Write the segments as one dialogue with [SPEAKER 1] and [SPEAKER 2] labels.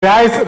[SPEAKER 1] The ayes have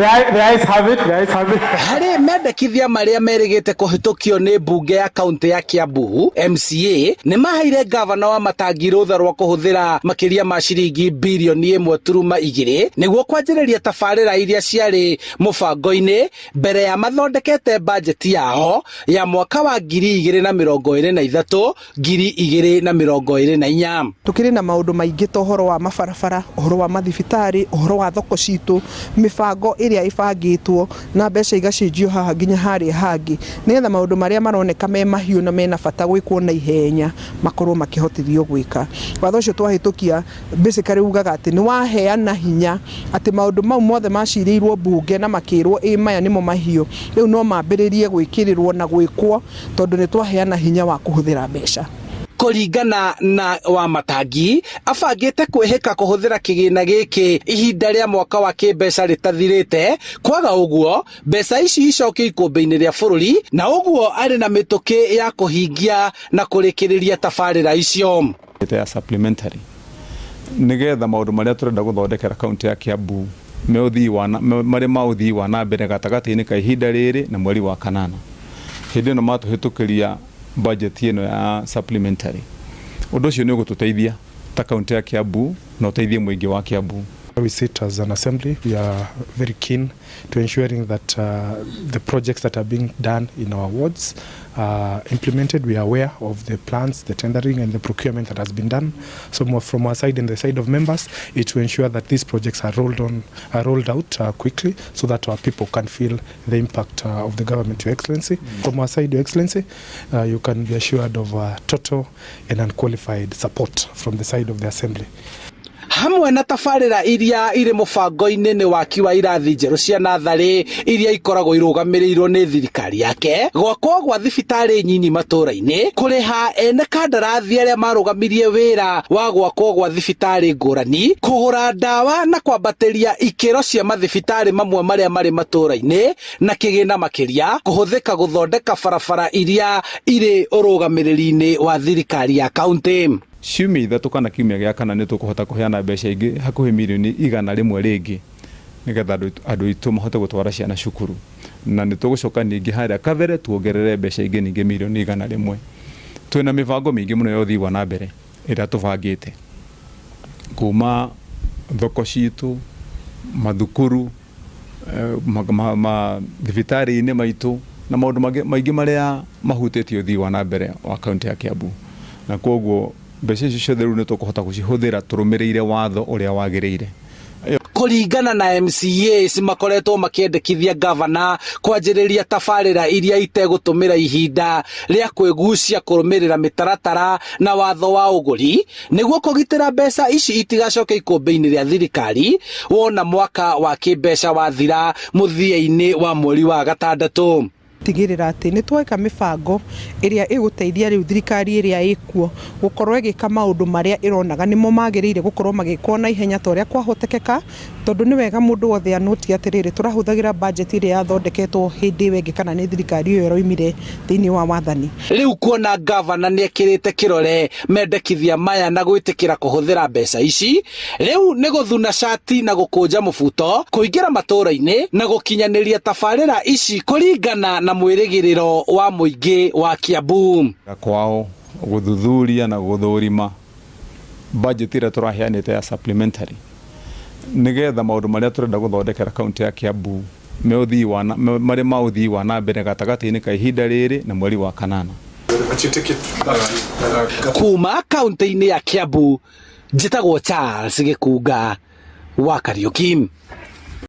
[SPEAKER 1] it, the ayes have it.
[SPEAKER 2] Harĩ mendekithia marĩa merĩgĩte kũhĩtũkio nĩ mbunge ya kaunti ya Kiambu, MCA nĩ maheire ngavana wa Matangi rũtha rwa kũhũthĩra makĩria ma ciringi birioni 1.2 nĩguo kwanjĩrĩria tabarĩra iria ciarĩ mũbango-inĩ mbere ya mathondekete bajeti yao ya mwaka wa 2023 2024.
[SPEAKER 3] Tukĩrĩ na maũndũ maingĩ ta ũhoro wa mabarabara, ũhoro wa mathibitarĩ, ũhoro wa thoko citũ, mĩbango ĩrĩa ĩbangĩtwo na mbeca igacenjio haha nginya harĩa hangĩ, nĩgetha maũndũ marĩa maroneka me mahiũ na mena bata gwĩkwo na ihenya makorwo makĩhotithio gwĩka. Watho ũcio twahĩtũkia basically ugaga atĩ nĩ waheana hinya atĩ maũndũ mau mothe macirĩirwo mbunge na makĩrwo ĩ maya nĩmo mahiũ, rĩu no mambĩrĩrie gwĩkĩrĩrwo na gwĩkwo tondũ nĩ twaheana hinya wa kũhũthĩra mbeca.
[SPEAKER 2] Kũringana na Wamatangi, abangĩte kwĩhĩka kũhũthĩra kĩgĩna gĩkĩ ihinda rĩa mwaka wa kĩmbeca rĩtathirĩte, kwaga ũguo mbeca ici icokio ikũmbĩ-inĩ rĩa bũrũri, na ũguo arĩ na mĩtũkĩ ya kũhingia na kũrĩkĩrĩria tabarĩra icio.
[SPEAKER 4] Ya supplementary nigetha maũndũ marĩa tũrenda gũthondekera kaunti ya Kiambu me ũthii wa marĩ ma ũthii wa na mbere gatagatĩ-inĩ ka ihinda rĩrĩ na mweri wa kanana, hĩndĩ ĩno matũhĩtũkĩria budget ĩno ya supplementary, ũndũ ũcio nĩ ũgũtũteithia ta kaunti ya Kiambu na ũteithie mũingĩ wa Kiambu.
[SPEAKER 1] We sit as an assembly, we are very keen to ensuring that the projects that are being done in our wards are implemented. We are aware of the plans, the tendering and the procurement that has been done. So more from our side and the side of members is to ensure that these projects are rolled out quickly so that our people can feel the impact of the government, Your Excellency. From our side, Your Excellency, you can be assured of total and unqualified support from the side of the assembly.
[SPEAKER 2] Hamwe na tabarĩra iria irĩ mũbango-inĩ nĩ waki wa irathi njerũ cia natharĩ iria ikoragwo irũgamĩrĩirwo nĩ thirikari yake, gwakwo gwa thibitarĩ nyinyi matũra-inĩ, kũrĩha ene kandarathi arĩa marũgamirie wĩra wa gwakwo gwa thibitarĩ ngũrani, kũgũra ndawa na kwambatĩria ikĩro cia mathibitarĩ mamwe marĩa marĩ matũra-inĩ, na kĩgĩna makĩria kũhũthĩka gũthondeka barabara iria irĩ ũrũgamĩrĩri-inĩ wa thirikari ya kaunti.
[SPEAKER 4] Ciumia 3 kana kiumia gĩa kana nĩ tũkũhota kũheana mbeca ingĩ hakuhĩ mirioni 100 rĩngĩ nĩgetha andũ aitũ mahote gũtwara ciana cukuru, na nĩ tũgũcoka ningĩ harĩa kabere tuongerere mbeca ingĩ ningĩ mirioni 100. Twĩna mĩbango mĩingĩ mũno ya ũthii wa na mbere ĩrĩa tũbangĩte, kuma thoko citũ, mathukuru, mathibitarĩ-inĩ maitũ na maũndũ maingĩ marĩa mahutĩtie ũthii wa na mbere wa kaunti ya Kiambu, na koguo mbeca icio ciothe rĩu nĩ tũkũhota gũcihũthĩra tũrũmĩrĩire watho ũrĩa wagĩrĩire.
[SPEAKER 2] Kũringana na MCAs, makoretwo makĩendekithia gavana kwanjĩrĩria tabarĩra iria itegũtũmĩra ihinda rĩa kwĩgucia kũrũmĩrĩra mĩtaratara na watho wa ũgũri nĩguo kũgitĩra mbeca ici itigacoke ikũmbĩ-inĩ rĩa thirikari wona mwaka wa kĩmbeca wathira mũthia-inĩ wa mweri wa gatandatũ.
[SPEAKER 3] Tigĩrĩra atĩ nĩ tweka mĩbango ĩrĩa ĩgũteithia rĩu thirikari ĩrĩa ĩkuo gũkorwo ĩgĩka maũndũ marĩa ĩronaga nĩmo magĩrĩire gũkorwo magĩkwo na ihenya ta ũrĩa kwahotekeka, tondũ nĩ wega mũndũ wothe anũti atĩrĩrĩ, tũrahũthagĩra budget ĩrĩa yathondeketwo hĩndĩ ĩyo ĩngĩ kana nĩ thirikari ĩyo ĩroimire thĩinĩ wa wathani.
[SPEAKER 2] Rĩu kuona gavana nĩ ekĩrĩte kĩrore mendekithia maya na gwĩtĩkĩra kũhũthĩra mbeca ici, rĩu nĩ gũthuna cati na gũkũnja mũbuto, kũingĩra matũra-inĩ na gũkinyanĩria tabarĩra ici kũringana na mwĩrĩgĩrĩro wa mũingĩ wa Kiambu.
[SPEAKER 4] Kwao gũthuthuria na gũthũrima budget ĩrĩa tũraheanĩte ya supplementary nĩgetha maũndũ marĩa tũrenda gũthondekera kaunti ya Kiambu me ũthii wa marĩ ma ũthii wa na mbere gatagatĩ-inĩ ka ihinda rĩrĩ na mweri wa kanana.
[SPEAKER 2] Kuma kaunti-inĩ ya Kiambu, njĩtagwo Charles Gĩkunga wa Kariuki.